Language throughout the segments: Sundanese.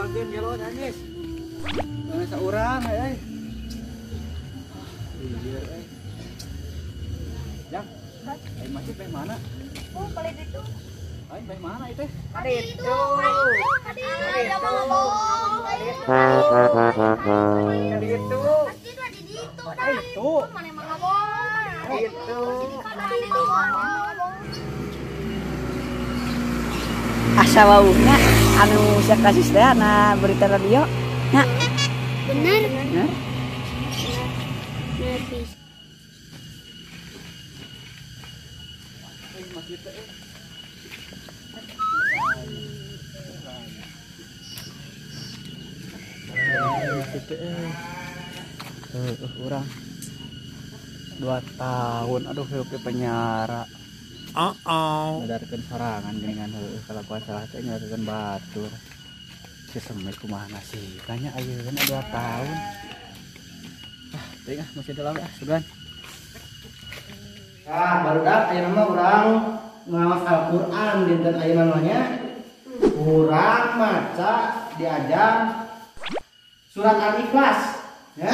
Game gelo nangis. Mana saurang euy. Iya euy. Jang. Ai masjid teh mana? Oh, kali itu. Ai teh mana itu? Kali itu. Kali itu. Masjid mah di ditu dah. Itu. Mana mah ngomong. Itu. Asa wauhna anu sia kasus teh na berita radio nya. Bener. Bener. Bener pisan. Urang 2 tahun aduh hirup di penjara. Ngadarkeun sorangan geuningan heueuh kalakuan salah teh ngadarkeun batur. Si Semit kumaha nasibna nya ayeuna 2 tahun. Ah, teuing ah masih dalam ah sugan. Ah, barudak ayeuna mah urang ngaos Al-Qur'an dinten ayeuna mah nya. Urang maca diajar surat Al-Ikhlas ya.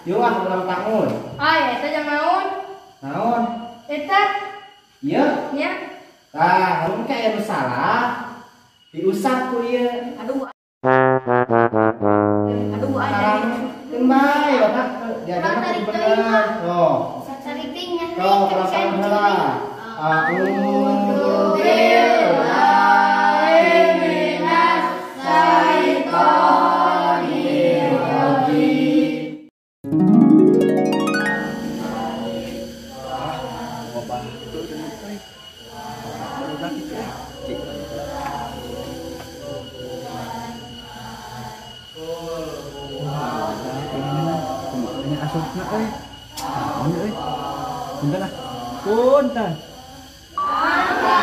Yuk ah urang tangun. Ah, eta jang naon? Naon? Eta ieu nya. Tah, lamun ka aya nu salah diusap ku ieu. Aduh. Aduh aya. Keun bae otak diajar mah kudu bener. Tuh. Sariting nya. Tuh, urang tangun heula. A'udzu billahi minas syaithanir rajim. Asupna euy. Naon euy? Punten ah. Punten. Mangga.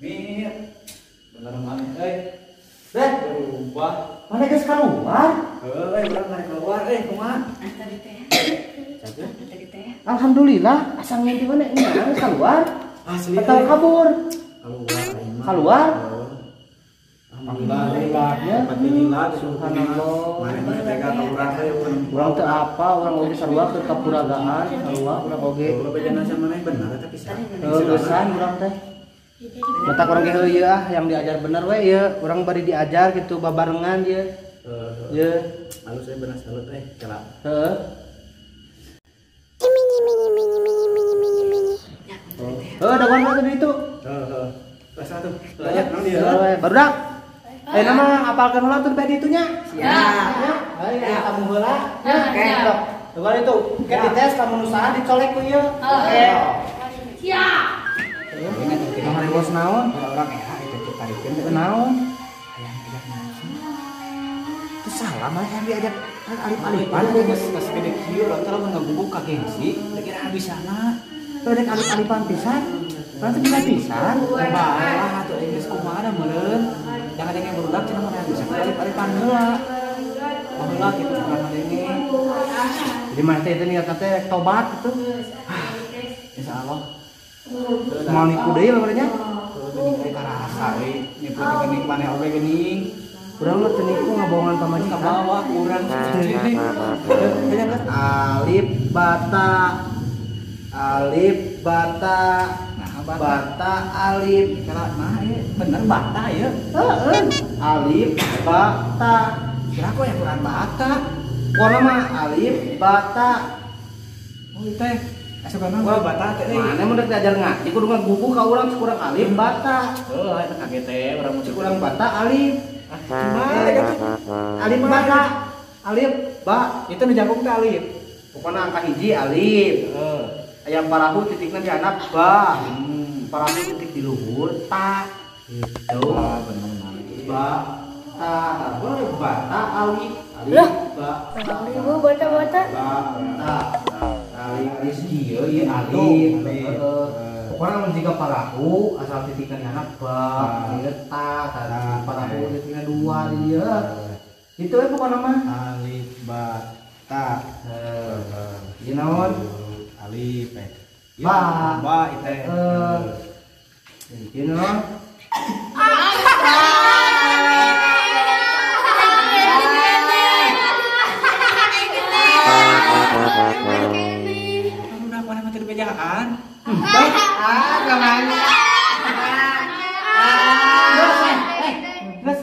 Mir. Bener maneh euy. Beh, berubah. Mana geus keluar? Heueuh, urang rek keluar euy, kumaha? Tadi teh. Tadi teh. Alhamdulillah, asa ngenti mana nya geus keluar. Asli. Atau kabur? Keluar aing mah. Keluar? Alhamdulillah ya. Alhamdulillah, subhanallah. Maneh mah tega ka urang teh urang teu apa, urang oge sarua keur kapuragaan, sarua urang oge. Bejana sama maneh bener eta pisan. Heuh, geusan urang teh. Matak urang ge heueuh ah yang diajar bener we ieu, urang bari diajar gitu babarengan ieu. Heeh. Halus we bener salut teh, kelap. Heeh. Mini mini mini mini mini mini mini. Heuh, dagoan mah tadi itu. Heeh. Kelas 1. Banyak naon dia. Barudak. Nama apalkeun heula tuh di itunya. Siap. Ayo kamu heula. Oke. Coba itu, ke dites lamun usaha dicolek ku ieu. Oke. Siap. Kamari bos naon? Urang era itu teh tarikeun teh naon? Hayang diajak ngaji. Teu salah mah hayang diajak alip-alipan geus geus gede kieu urang teh lamun ngagubuk ka gengsi, teu kira habisana. Teu rek alip-alipan pisan. Urang teh bisa pisan. Bae lah atuh geus kumaha da meureun. Jangan ada yang berudak cenah mana bisa alip-alipan heula. Baheula kitu urang ngadenge. Jadi mah teh niat teh tobat kitu. Insyaallah. Mau nipu deui lamun nya? Geuning euy karasa euy, nipu teh geuning maneh oge geuning. Urang mah teu nipu ngabohongan pamajikan. Kabawa ku urang. Alif bata alif bata nah bata alif kira nah ieu bener bata ieu. Heeh. Alif bata. Kira kok yang kurang bata. Pokona mah alif bata. Oh ieu teh asupna mah bata teh euy. Mana mun rek diajar ngaji kudu ngagugu ka urang kurang alif bata. Heuh eta kaget teh urang mun kurang bata alif. Ah kumaha eta? Alif bata. Alif ba itu nu jangkung teh alif. Pokona angka hiji alif. Heeh. Aya parahu titikna di handap ba. Parahu titik di luhur ta. Gitu. Ah bener maneh. Ba ta. Boleh bata alif. Alif ba. Ibu bata bata. Ba ta. Alif ieu ieu alif. Heeh. Pokona mun jiga parahu asal titikna di handap ba, ieu ta, ta parahu titikna dua di dieu. Itu we pokona mah. Alif ba ta. Heeh. Ieu naon? Alif Ba. Ba itu. Ieu naon? Udah mana mati di bejaan? Ah, kemana?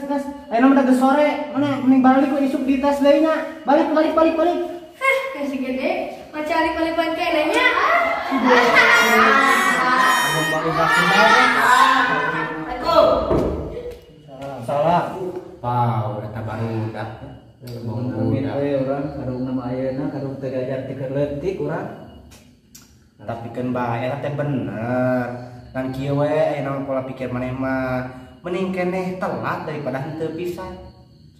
Gas. Ayo nama udah sore, mana mending balik we isuk di tes deui nya. Balik. Hah, kasih gede, maca alip-alipan keneh nya. Salah. Wow, eta barudak. Amin we urang kadung nama ayeuna kadung teu diajar ti keur leutik urang. Tapi keun bae eta teh bener. Ngan kieu we ayeuna pola pikir maneh mah mending keneh telat daripada henteu pisan.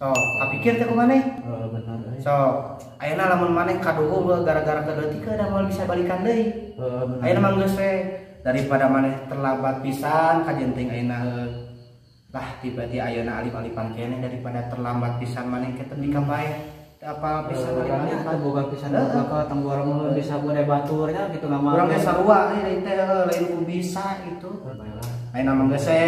Sok, kapikir teh ku maneh? Heeh, bener euy. Sok, ayeuna lamun maneh kaduhung gara-gara keur leutik da moal bisa balikan deui. Heeh, bener. Ayeuna mah geus we daripada maneh terlambat pisan kajen teuing ayeuna lah tiba-tiba ayeuna alip-alipan keneh daripada terlambat pisan maneh ke tepi ka bae. Teu apal pisan alip-alipan boga pisan boga ka tangguar mah bisa bude baturnya gitu ngamal. Urang ge sarua euy teh lain ku bisa gitu. Ayeuna mah geus we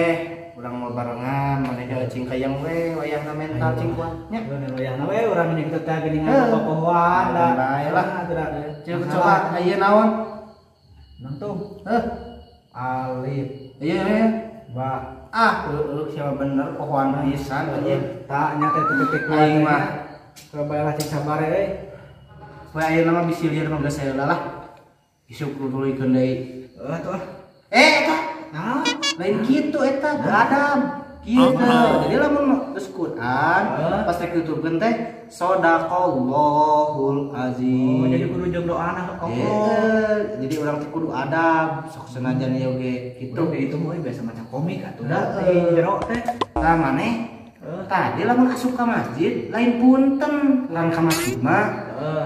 urang mau barengan maneh ge cing kayang we wayahna mental cing kuat nya. Wayahna we urang nya kitu teh geuningan popohoan da. Bae lah. Coba ieu naon? Nangtung. Heuh. Alif. Ieu we. Ba. Ah, heueuh siapa bener pohoan pisan anjing. Tak nya teh titik aing mah. Coba lah cing sabar euy. We ayeuna mah bisi lieur mah geus heula lah. Isuk nuluykeun deui. Heuh atuh ah. Eh eta. Nah, lain kitu eta beradab. Kieu teh. Jadi lamun geus Quran pas rek ditutupkeun teh sadaqallahul azim. Oh, jadi kudu jeung doana Allah. Jadi urang teh kudu adab, sok senajan ieu ge kitu. Itu mah biasa maca komik atuh da teh jero teh. Tah maneh tadi lamun asup ka masjid lain punten, urang ka masjid mah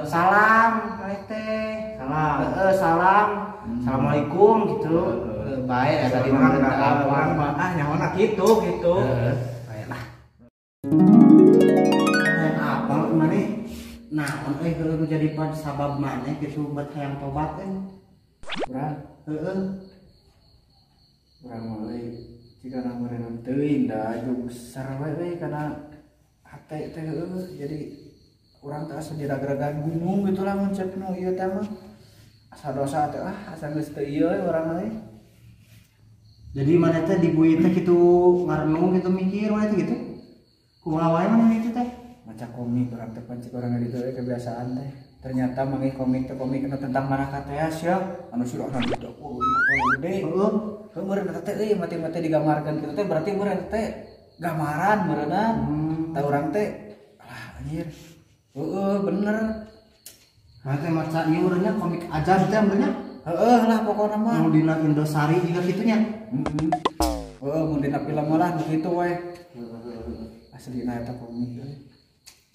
salam maneh teh. Salam. Heeh, salam. Assalamualaikum gitu. Bae tadi mah urang mah ah nyaona kitu gitu. Heeh, bae lah. Apa maneh naon euy heueuh nu jadi sabab maneh kitu buat hayang tobat euy. Urang heueuh. Urang mah euy jika meureun teuing da jungser we euy kana hate teh heueuh jadi urang teh asa diragragan gunung gitu lah mun cek nu ieu teh mah. Asa dosa teh ah asa geus teu ieu urang euy. Jadi maneh teh dibui teh kitu ngarenung kitu mikir maneh teh gitu. Kumaha wae maneh itu teh? Maca komik urang teh pancik urang ditu we kebiasaan teh. Ternyata manggih komik teh komik anu tentang maraka teh sia anu surahna gede gede. Heeh. Heuh meureun eta teh euy mati-mati digambarkeun kitu teh berarti meureun teh gambaran meureunna. Tah urang teh alah anjir. Heeh bener. Maneh teh maca ieu meureunnya komik ajab teh meureunnya. Heeh lah pokona mah. Nu dina Indosari juga kitu nya. Heeh. Heeh mun dina film lah nu kitu we. Aslina eta komik euy.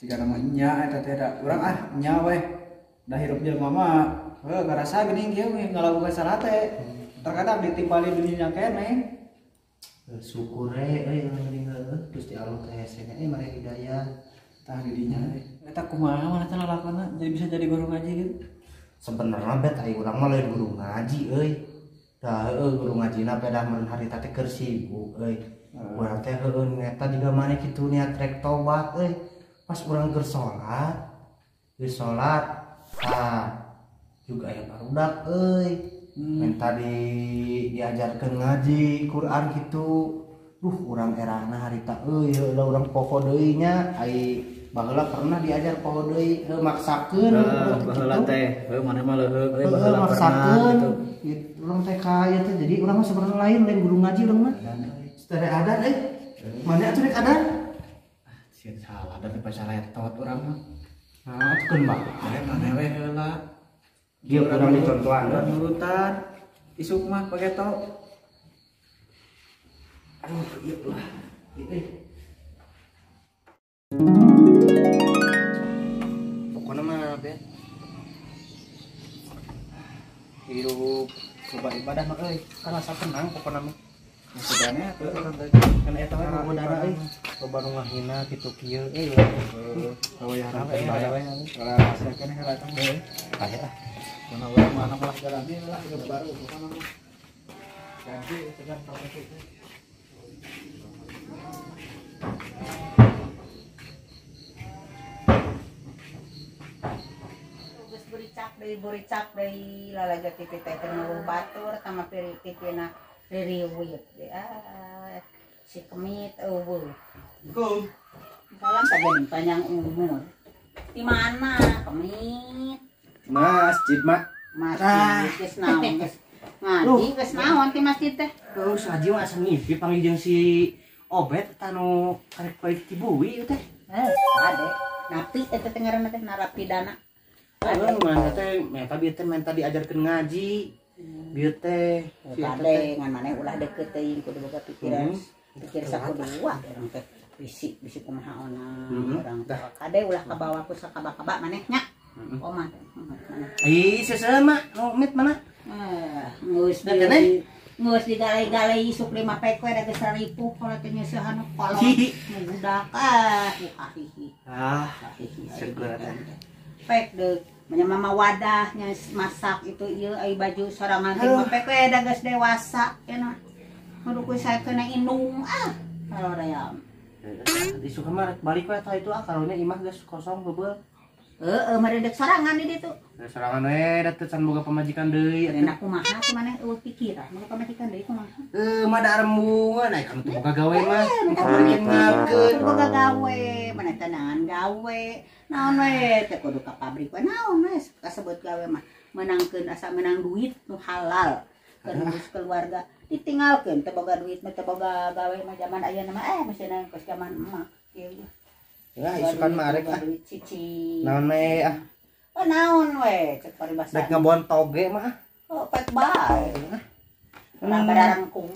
Jika nama nya eta teh da urang ah nya we. Da hirup jelema mah heuh ngarasa geuning kieu ngalakukeun salah teh. Terkadang ditimpali dunya keneh. Syukur we euy mending heueuh Gusti Allah teh hese euy mare hidayah tah di dinya euy. Eta kumaha maneh teh lalakonna jadi bisa jadi guru ngaji gitu. Sebenarnya bet ai urang mah lain guru ngaji euy. Da heueuh guru ngajina pedah meureun harita teh keur sibuk euy. Urang teh heueuh eta juga maneh kitu niat rek tobat euy. Pas urang keur salat, geus salat tah juga aya barudak euy. Minta diajarkeun ngaji Quran kitu. Duh urang erana harita euy heula urang poho deui nya ai baheula pernah diajar poho deui heuh maksakeun baheula teh heuh maneh mah leuheung euy baheula maksakeun gitu urang teh ka ieu teh jadi urang mah sebenarnya lain guru ngaji urang mah setere adan euy maneh atuh rek adan sieun salah da teh pasaletot urang mah nah atuh keun bae maneh we heula ieu urang dicontohan nurutan isuk mah pageto aduh ieu lah ieu pokoknya mah be hirup coba ibadah mah euy kan asa tenang pokokna mah maksudnya atuh urang teh kan eta we ngagodana euy loba nu ngahina kitu kieu euy wayahna we rasakeun heula teh aya ah mana urang mah malah jalani lah hidup baru pokokna mah ganti segan ka. Geus buricak deui lalaga TV teh teu batur tama TV na ririwit deui. Ah, si kemit eueuh. Kum. Salam taganing panjang umur. Di mana kemit? Masjid, Mak. Masjid geus naon geus. Ngaji geus naon ti masjid teh? Heuh, saji mah asa ngimpi panggil jeung si Obet eta nu karek balik ti Bui ieu teh. Eh, kade. Napi eta teh ngaranna teh narapidana. Heuh, mana teh meta bieu teh menta diajarkeun ngaji. Bieu teh si eta teh Kade ngan maneh ulah deukeut teuing kudu boga pikiran. Pikir sakudua urang teh. Bisi kumaha ona urang teh. Kade ulah kabawa ku sakaba-kaba maneh nya. Oma teh. Ih, seuseuh mah nu mit mana? Geus geus digalai-galai isuk 5 pek we da geus ripuh kalau teh nyeusehan kolot budak ah hihi. Ah, syukur teh. Pek deuk nya mama wadahnya masak itu ieu ai baju sorangan 5 pek we da geus dewasa cenah. Kudu ku saya kena indung ah haroream. Isuk mah rek balik we tah itu ah karunya imah geus kosong heubeul. Heeh, meureun deuk sorangan di ditu. Sorangan we da teu can boga pamajikan deui atuh. Enak kumaha teh maneh eueuh pikiran boga pamajikan deui kumaha? Heuh, mah da arembungan ai kanu teu boga gawe mah. Ngapkeun boga gawe, maneh teh naon gawe. Naon we teh kudu ka pabrik we naon we kasebut gawe mah. Meunangkeun asa meunang duit nu halal. Keur ngurus keluarga ditinggalkeun teu boga duit mah teu boga gawe mah zaman ayeuna mah meusina geus zaman emak kieu. Ya, isukan mah arek ah. Cici. Naon we ah? Oh, naon we cek paribasa. Rek ngebon toge mah ah. Oh, pek bae. Nah, bararangkung.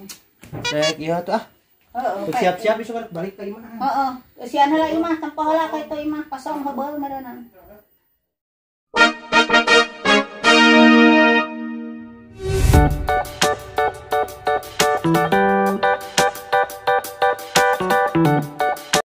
Rek ieu atuh ah. Heeh, siap-siap isukan balik ka imah. Heeh, eusian heula imah, tempo heula ka itu imah kosong heubeul meureunang.